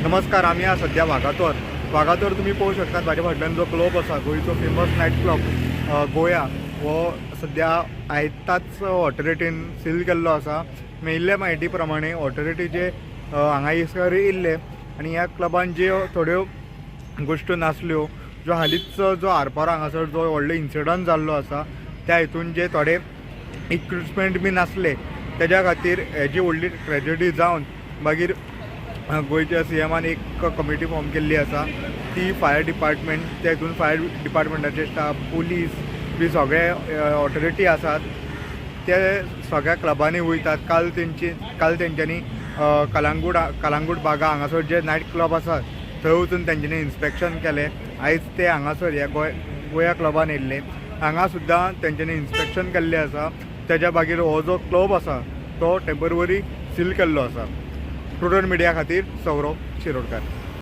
नमस्कार, आमी आसा सद्या वागातोर. वागातोर तुमी पळोवंक शकतात, म्हाज्या फाटल्यान जो क्लब आसा, गोंयचो फेमस नायट क्लब गोया, हो सद्या आयताच ऑथॉरिटीन सील केल्लो आसा. मेळिल्ल्या म्हायती प्रमाणे ऑथॉरिटीचे हांगा येसर येयल्ले आनी ह्या क्लबान ज्यो थोड्यो गोश्ट्यो नासल्यो, जो हालींच जो आरपारा हांगासर जो व्हडलो इन्सिडंट जाल्लो आसा, त्या हितून जे थोडे इक्विपमेंट बी नासले, तेज्या खातीर हेजी व्हडली ट्रेजडी जावन मागीर गोंयच्या सीएमान एक कमिटी फॉर्म केल्ली आसा. ती फायर डिपार्टमेंट, त्या हितून फायर डिपार्टमेंटाचे स्टाफ, पुलीस बी सगळे ऑथॉरिटी आसात, ते सगळ्या क्लबांनी वयतात. काल तेंच्यांनी कलांगूट, कलांगूट बागा हांगासर जे नायट क्लब आसात थंय वचून तेंच्यांनी इन्स्पेक्शन केलें. आयज ते हांगासर ह्या गोंय गोया क्लबान येयल्ले. हांगा सुद्दां तेंच्यांनी इन्स्पेक्शन केल्लें आसा. तेज्या मागीर हो जो क्लब आसा तो टेंपररी सील केल्लो आसा. प्रुडंट मिडिया खातीर सौरभ शिरोडकर.